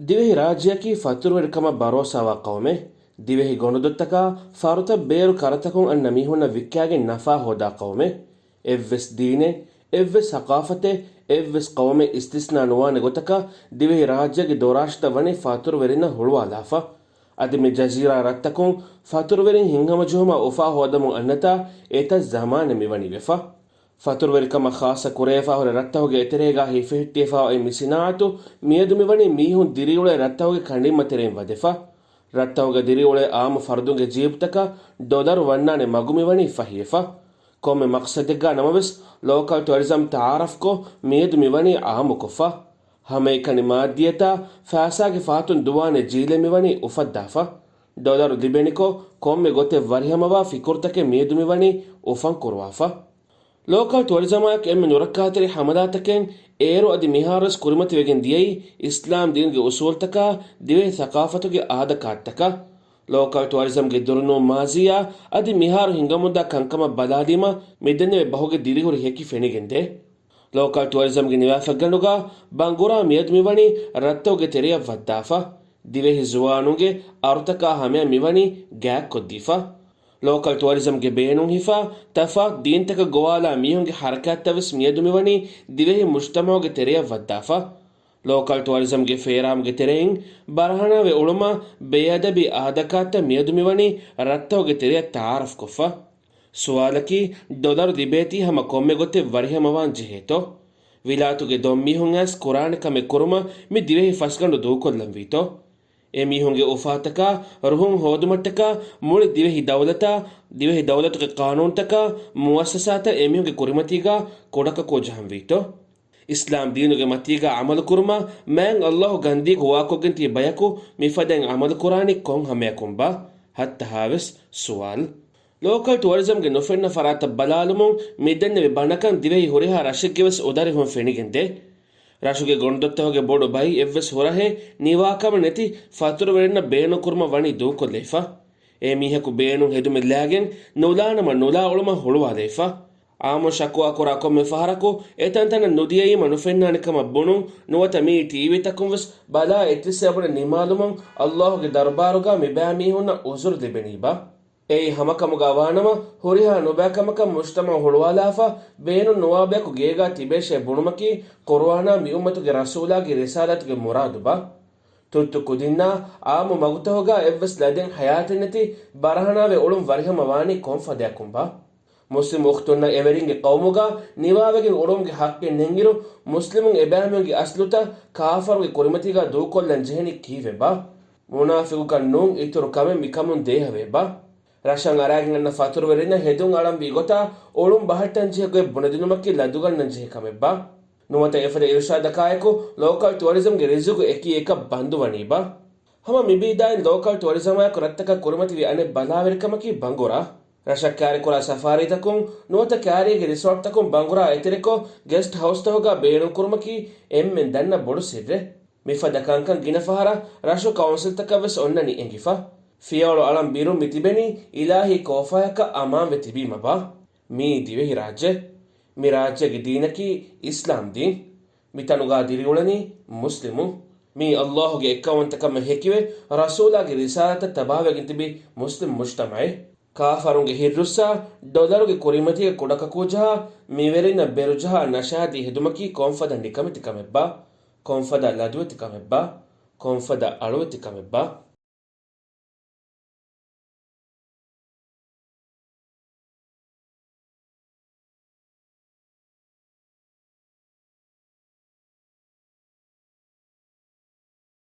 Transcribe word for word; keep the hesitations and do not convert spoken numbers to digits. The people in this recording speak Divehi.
ދިވެހި ރާއްޖެއަކީ ފަތުރުވެރިކަމަށް ބަރޯސާވާ ޤައުމެއް. ދިވެހި ގޮނޑުދޮށްތަކާ ފަރުތައް ބޭރު ކަރަތަކުން އަންނަ މީހުންނަށް ވިއްކާގެން ނަފާ ހޯދާ ޤައުމެއް. އެއްވެސް ދީނެއް، އެއްވެސް ސަޤާފަތެއް، އެއްވެސް ޤައުމެއް އިސްތިސްނާ ނުވާނެ ގޮތަކަށް ދިވެހި ރާއްޖޭގެ ދޯރާށިތައް ވަނީ ފަތުރުވެރިންނަށް ހުޅުވާލާފަ. އަދި މި ޖަޒީރާ ރަށްތަކުން ފަތުރުވެރިން ހިތްހަމަޖެހުމާ އުފާ ހޯދަމުން އަންނަތާ އެތައް ޒަމާނެއް މިވަނީ ވެފަ. ފަތުރުވެރިކަމަށް ޚާއްޞަ ކުރެވިފާ ހުރި ރަށްތަކުގެ އެތެރޭގާ ހިފެހެއްޓިފާ އޮތް މި ސިނާއަތު މިއަދު މިވަނީ މީހުން ދިރިއުޅޭ ރަށްތަކުގެ ކަނޑިންމަތެރެއިން ވަދެފަ. ރަށްތަކުގަ ދިރިއުޅޭ އާއްމު ފަރުދުންގެ ޖީބުތަކަށް ޑޮލަރު ވަންނާނެ މަގު މިވަނީ ފަހިވެފަ. ކޮންމެ މަޤްޞަދެއްގާ ނަމަވެސް، ލޯކަލް ޓުއަރިޒަމް ތައާރަފްކޮށް މިއަދު މިވަނީ އާއްމުކޮށްފަ. ހަމައެކަނި މާއްދިއްޔަތާ ފައިސާގެ ފަހަތުން ދުވާނެ ޖީލެއް މިވަނީ އުފައްދާފަ. ޑޮލަރު ލިބެނިކޮށް، ކޮންމެ ގޮތެއް ވަރިހަމަވާ ފިކުރުތަކެއް މިއަދު މިވަނީ އުފަން ކުރުވާފަ. ލޯކަލް ޓުއަރިޒަމާއެކު އެންމެ ނުރައްކާތެރި ހަމަލާތަކެއް އޭރު އަދި މިހާރުވެސް ކުރިމަތިވެގެން ދިޔައީ އިސްލާމް ދީނުގެ އުސޫލްތަކާ ދިވެހި ސަޤާފަތުގެ އާދަކާދަތަކަށް. ލޯކަލް ޓުއަރިޒަމްގެ ދުރުނޫން މާޒީއާ އަދި މިހާރު ހިނގަމުންދާ ކަންކަމަށް ބަލާލީމަ، މިދެންނެވި ބަހުގެ ދިރިހުރި ހެކި ފެނިގެންދޭ. ލޯކަލް ޓުއަރިޒަމްގެ ނިވާފަތްގަނޑުގަ ބަނގުރާ މިއަދު މިވަނީ ރަށްތަކުގެ ތެރެޔަށް ވައްދާފަ. ދިވެހި ޒުވާނުންގެ އަރުތަކާ ހަމަޔަށް މިވަނީ ގާތްކޮށްދީފަ. ލޯކަލް ޓުއަރިޒަމްގެ ބޭނުން ހިފާ ތަފާތު ދީންތަކަށް ގޮވާލާ މީހުންގެ ހަރަކާތްތައް ވެސް މިއަދު މިވަނީ ދިވެހި މުޖްތަމަޢުގެ ތެރެޔަށް ވައްދާފަ. ލޯކަލް ޓުއަރިޒަމްގެ ފޭރާމުގެ ތެރެއިން ބަރަހަނާވެ އުޅުމާ ބޭއަދަބީ އާދަކާތައް މިއަދު މިވަނީ ރަށްތަކުގެ ތެރެޔަށް ތައާރަފްކޮށްފަ. ސުވާލަކީ، ޑޮލަރު ލިބޭތީ ހަމަ ކޮންމެ ގޮތެއް ވަރިހަމަވާން ޖެހޭތޯ؟ ވިލާތުގެ ދޮންމީހުން އައިސް ކުރާނެ ކަމެއް ކުރުމަށް މި ދިވެހި ފަސްގަނޑު ދޫކޮށްލަންވީތޯ؟ އެމީހުންގެ އުފާތަކާ ރުހުން ހޯދުމަށްޓަކާ މުޅި ދިވެހި ދައުލަތާ، ދިވެހި ދައުލަތުގެ ޤާނޫނުތަކާ މުއައްސަސާތައް އެމީހުންގެ ކުރިމަތީގާ ކުޑަކަކޫ ޖަހަންވީތޯ؟ އިސްލާމް ދީނުގެ މަތީގާ ޢަމަލުކުރުމަށް މާތް ﷲ ގަންދީގަ ހުވާކޮށްގެން ތިބި ބަޔަކު މިފަދައިން ޢަމަލުކުރާނީ ކޮން ހަމަޔަކުންބާ؟ ހައްތަހާވެސް ސުވާލު. ލޯކަލް ޓުއަރިޒަމްގެ ނުފެންނަ ފަރާތަށް ބަލާލުމުން މިދެންނެވި ބަނަކަން ދިވެހި ހުރިހާ ރަށެއްގެވެސް އުދަރެހުން ފެނިގެންދޭ. ރަށުގެ ގޮނޑުދޮށްތަކުގެ ބޮޑު ބައި އެއްވެސް ހުރަހެއް ނިވާކަމެއް ނެތި ފަތުރުވެރިންނަށް ބޭނުންކުރުމަށް ވަނީ ދޫކޮށްލައިފަ. އެ މީހަކު ބޭނުން ހެދުމެއް ލާގެން ނުލާނަމަ ނުލާ އުޅުމަށް ހުޅުވާލައިފަ. އާއްމުން ޝަކުވާ ކުރާ ކޮންމެ ފަހަރަކު އެތަންތަނަށް ނުދިޔައީމަ ނުފެންނާނެ ކަމަށް ބުނުން، ނުވަތަ މިއީ ޓީވީތަކުން ވެސް ބަލާ އެއްޗިއްސާ ބުނެ ނިމާލުމުން ﷲ ގެ ދަރުބާރުގާ މިބައިމީހުންނަށް ޢުޛުރު ލިބެނީބާ؟ އެއީ ހަމަކަމުގާ ވާނަމަ، ހުރިހާ ނުބައިކަމަކަށް މުޖްތަމަޢު ހުޅުވާލާފަ، ބޭނުން ނުވާބަޔަކު ގޭގާ ތިބޭށޭ ބުނުމަކީ ޤުރުއާނާ މިއުއްމަތުގެ ރަސޫލާގެ ރިސާލަތުގެ މުރާދުބާ؟ ތުއްތު ކުދިންނާ އާއްމު މަގުތަކުގާ އެއްވެސް ލަދެއް ޙަޔާތެއް ނެތި ބަރަހަނާވެ އުޅުން ވަރިހަމަވާނީ ކޮން ފަދަޔަކުންބާ؟ މުސްލިމް އުޚްތުންނަށް އެވެރިންގެ ޤައުމުގާ ނިވާވެގެން އުޅުމުގެ ޙައްޤެއް ނެތްއިރު، މުސްލިމުން އެބައިމީހުންގެ އަސްލުތައް ކާފަރުންގެ ކުރިމަތީގާ ދޫކޮށްލަން ޖެހެނީ ކީއްވެބާ؟ މުނާފިޤުކަން ނޫން އިތުރު ކަމެއް މިކަމުން ދޭހަވޭބާ؟ ރަށަށް އަރާގެން އަންނަ ފަތުރުވެރިންނަށް ހެދުން އަޅަންވީ ގޮތާ އުޅުން ބަހައްޓަން ޖެހޭ ގޮތް ބުނެދިނުމަކީ ލަދުގަންނަން ޖެހޭ ކަމެއްބާ؟ ނުވަތަ އެފަދަ އިރުޝާދަކާއެކު ލޯކަލް ޓުއަރިޒަމްގެ ރިޒުގު އެކި އެކަށް ބަންދުވަނީބާ؟ ހަމަ މިބީދާއިން ލޯކަލް ޓުއަރިޒަމާއެކު ރަށްތަކަށް ކުރިމަތިވި އަނެއް ބަލާވެރިކަމަކީ ބަނގުރާ. ރަށަށް ކައިރިކުރާ ސަފާރީތަކުން ނުވަތަ ކައިރީގެ ރިސޯޓްތަކުން ބަނގުރާ އެތެރެކޮށް ގެސްޓް ހައުސްތަކުގާ ބޭނުންކުރުމަކީ އެންމެން ދަންނަ ބޮޑު ސިއްރެއް. މިފަދަ ކަންކަން ގިނަ ފަހަރަށް ރަށު ކައުންސިލްތަކަށް ވެސް އޮންނަނީ އެނގިފަ. ފިޔަވަޅު އަޅަން ބިރުން މި ތިބެނީ އިލާހީ ކޯފާޔަކަށް އަމާންވެ ތިބީމަބާ؟ މިއީ ދިވެހި ރާއްޖެ. މި ރާއްޖޭގެ ދީނަކީ އިސްލާމް ދީން. މިތަނުގާ ދިރިއުޅެނީ މުސްލިމުން. މީ ﷲ ގެ އެއްކައުވަންތަކަމަށް ހެކިވެ، ރަސޫލާގެ ރިސާލަތަށް ތަބާވެގެން ތިބި މުސްލިމް މުޖްތަމަޢެއް. ކާފަރުންގެ ހިތްރުއްސާ، ޑޮލަރުގެ ކުރިމަތީގަ ކުޑަކަކޫ ޖަހާ، މިވެރިންނަށް ބެރުޖަހާ ނަށަހައްދި ހެދުމަކީ ކޮންފަދަ ނިކަމެތި ކަމެއްބާ؟ ކޮންފަދަ ލަދުވެތި ކަމެއްބާ؟ ކޮންފަދަ އަޅުވެތި ކަމެއްބާ؟